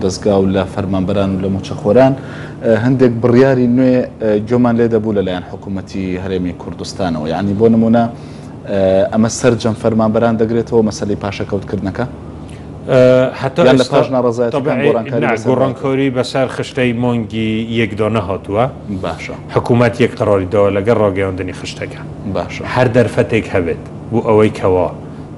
دامودەزگا و لە فەرمانبەران و لە مووچەخۆران، هەندێک بڕیاری نوێ گوێمان لێ دەبوو لەلایەن حکوومەتی هەرێمی کوردستانەوە. یانی بۆ نموونە ئەمە سەرجەم فەرمانبەران دەگرێتەوە مەسەلەی پاشەکەوتکردنەکە؟ هەتا یان لە ئێستا پاش ناڕەزایەتیەکان تەبعی گۆڕانکاری نا بەسەردا هاتووە؟ گۆڕانکاری بەسەر خشتەی مانگی یەکدا نەهاتووە. باشە. حکوومەت یەک قەراری داوە لەگەڵ ڕاگەیاندنی خشتەکە. باشە. هەر دەرفەتێک هەبێت بۆ ئەوەی کەوا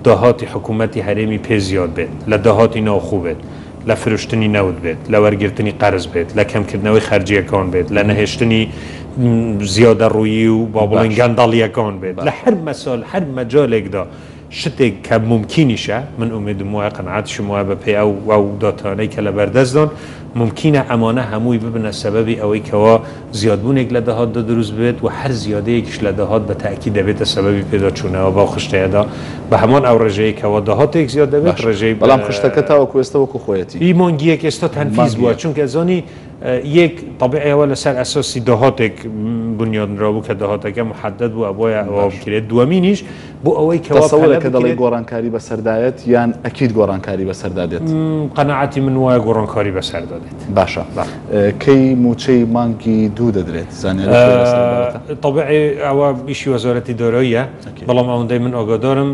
داهاتی حکوومەتی هەرێمی پێ زیاد بێت، لە داهاتی ناوخۆ بێت، لە فرۆشتنی نەوت بێت، لە وەرگرتنی قەرز بێت، لە کەمکردنەوەی خەرجییەکان بێت، لە نەهێشتنی زیادەڕۆیی و با بڵێین باشە. گەندەڵییەکان بێت، لە باشە. هەر مەسال هەر مەجالێکدا شتێک کە مومکینیشە، من ئومێدم وایە، قەناعەتیشم وایە بە پێی ئەو ئەو داتانەی کە لە بەردەستدان، مومکینە ئەمانە هەمووی ببنە سەبەبی ئەوەی کەوا زیادبوونێک لە داهاتدا دروست ببێت و هەر زیادەیەکیش لە داهات بە تەئکید دەبێتە سەبەبی پێداچوونەوە بەو خشتەیەدا بە هەمان ئەو ڕێژەیەی کەوا داهاتێک زیاد دەبێت باشە ڕێژەی بەڵام خشتەکە تاوەکو ئێستا وەکو خۆیەتی. ی مانگی یەک ئێستا تەنفیز مانگی بووە یەک. چونکە زانی یەک تەبیعی ئەوە لەسەر ئەساسی داهاتێک بنیادنرابوو کە داهاتەکە محەدەد بوو ئەبوایە ئەوە باشە. بکرێت دووەمینیش بۆ ئەوەی کەوا پەلە تەسەورە کە دەڵێی بکرێت. گۆڕانکاری بەسەردایەت یان ئەکید گۆڕانکاری بەسەردا دێت؟ قەناعەتی من وایە گۆڕانکاری بەسەردا دێت. باشە کەی مووچەی مانگی دوو دەدرێت؟ زانیاریت هەیە لەسەر ئەم بابەتە؟ تەبعی ئەوە ئیشی وەزارەتی داراییە، بەڵام ئەوەندەی من ئاگادارم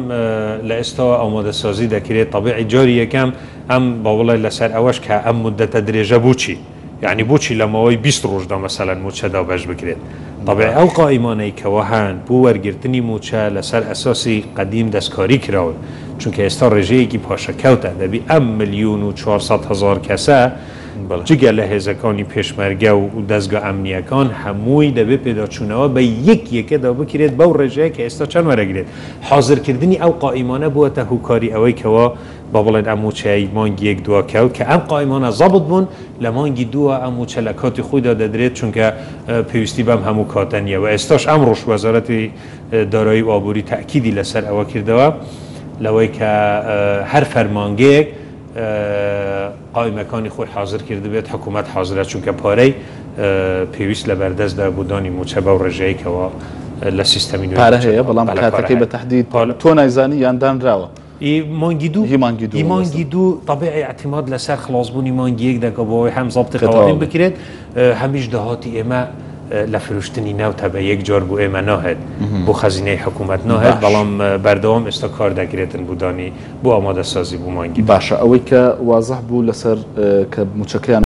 لە ئێستاوە ئامادەسازی دەکرێت، تەبعی جاری یەکەم ئەم با بڵێ لەسەر ئەوەش کە ئەم موددەتە درێژە بۆچی؟ یەعنی بۆچی لە ماوەی 20 ڕۆژدا مەسەلەن مووچە دابەش بکرێت؟ تەبعی ئەو قائیمانەی کەوا هەن بۆ وەرگرتنی مووچە لەسەر ئەساسی قەدیم دەستکاری کراون، چونکە ئێستا ڕێژەیەکی پاشەکەوتە، دەبی ئەم ملیۆن و 400 هەزار کەسە جگە لە هێزەکانی پێشمەرگە و دەزگا ئەمنییەکان هەمووی دەبێ پێداچوونەوە بە یەک یەکەدا بکرێت بەو ڕێژەیە کە ئێستا چەند وەرەگرێت. حازرکردنی ئەو قائیمانە بووەتە هۆکاری ئەوەی کەوا با بڵێن ئەم مووچەی مانگی یەک دوا کەوت کە ئەم قائیمانە زەبت بوون لە مانگی دووە ئەم مووچە لە کاتی خۆیدا دەدرێت چونکە پێویستی بەم هەموو کاتە نییە و ئێستاش ئەمڕۆش وەزارەتی دارایی و ئابووری تەئکیدی لەسەر ئەوە کردەوە لەوەی کە هەر فەرمانگەیەک قائیمەکانی خۆی حازر کردبێت حکوومەت حازرە چونکە پارەی پێویست لە بەردەستدا بۆ دانی مووچە بەو ڕێژەیە کەوا لە سیستەمی نوێی پارە مووچە هەیە بەڵام بەڵێ پارە کاتەکەی هەیە. بە تەحدید تۆ نایزانی یان دانراوە؟ ی مانگی دوو ی مانگی دوو ی مانگی مەبەستم. دوو تەبیعی ئیعتیماد لەسەر خڵاسبوونی مانگی یەک دەکا بۆ ئەوەی هەم زەبتی کە تەواو قەوائیم بێت. بکرێت هەمیش داهاتی ئێمە لە فرۆشتنی نەوتە بە یەک جار بۆ ئێمە ناهێت بۆ خەزینەی حکوومەت ناهێت باش. بەڵام بەردەوام ئێستا کار دەکرێتن بۆ دانی بۆ ئامادەسازی بۆ مانگی دوو. باشە ئەوەی کە وازح بوو لەسەر کە مووچەکەیان.